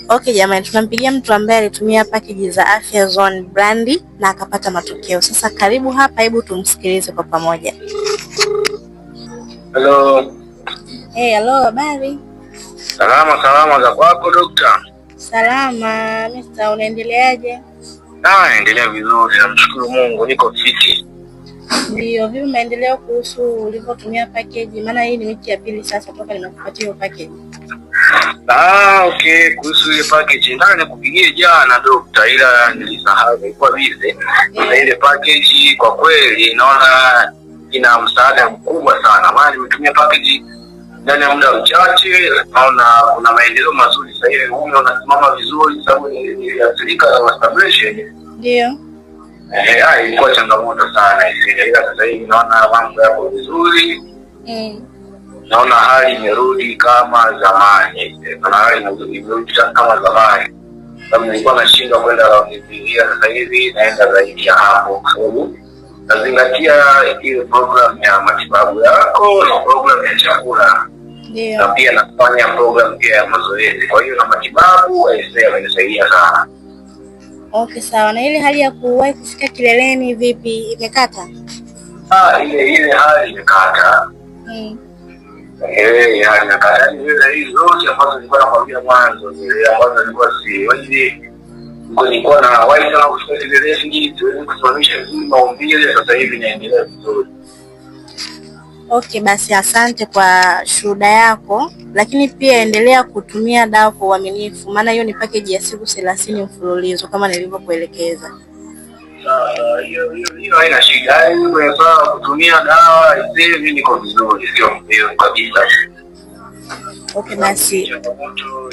Okay jamani, tunampigia mtu ambaye alitumia package za Afya Zone brandi na akapata matokeo. Sasa karibu hapa, hebu tumsikilize kwa pamoja. Hello. Hey, hello, habari? Salama salama, za kwako dokta? Salama mister, unaendeleaje? Ah, naendelea vizuri, namshukuru Mungu, niko fiti. Ndio, vipi maendeleo kuhusu ulivyotumia package? Maana hii ni wiki ya pili sasa toka nimekupatia hiyo package. Ah, okay, kuhusu ile package nataka nikupigie jana dokta, ila nilisahau, nilikuwa busy. Na ile package kwa kweli naona ina msaada mkubwa sana, maana nimetumia package ndani ya muda mchache, naona kuna maendeleo mazuri. Sasa hivi uume unasimama vizuri, sababu niliathirika na masturbation. Ndio. Ilikuwa changamoto sana ila sasa hivi naona mambo yako vizuri. Naona hali imerudi kama zamani, naona hali imerudi kama zamani, sababu nilikuwa nashindwa kwenda raundi mbili, ila sasa hivi naenda zaidi ya hapo, kwa sababu nazingatia ile program ya matibabu yako na program ya chakula na pia nafanya program pia ya mazoezi. Kwa hiyo na matibabu aisee, amenisaidia sana. Okay, sawa. Na ile hali ya kuwahi kufika kileleni vipi, imekata? Ah, ile hali imekata. Eh, yani yaani zile dalili zote ambazo nilikuwa nakwambia mwanzo, zile ambazo nilikuwa siwezi, nilikuwa na wahi sana kufika kileleni, siwezi kusimamisha vizuri maumbile, sasa hivi naendelea vizuri. Okay, basi asante kwa shuhuda yako, lakini pia endelea kutumia dawa kwa uaminifu, maana hiyo ni package ya siku 30 mfululizo kama nilivyokuelekeza. Sawa, hiyo haina shida. Yaani kwenye swala la kutumia dawa hivi niko vizuri, sio mbio kabisa. Okay, basi Changamoto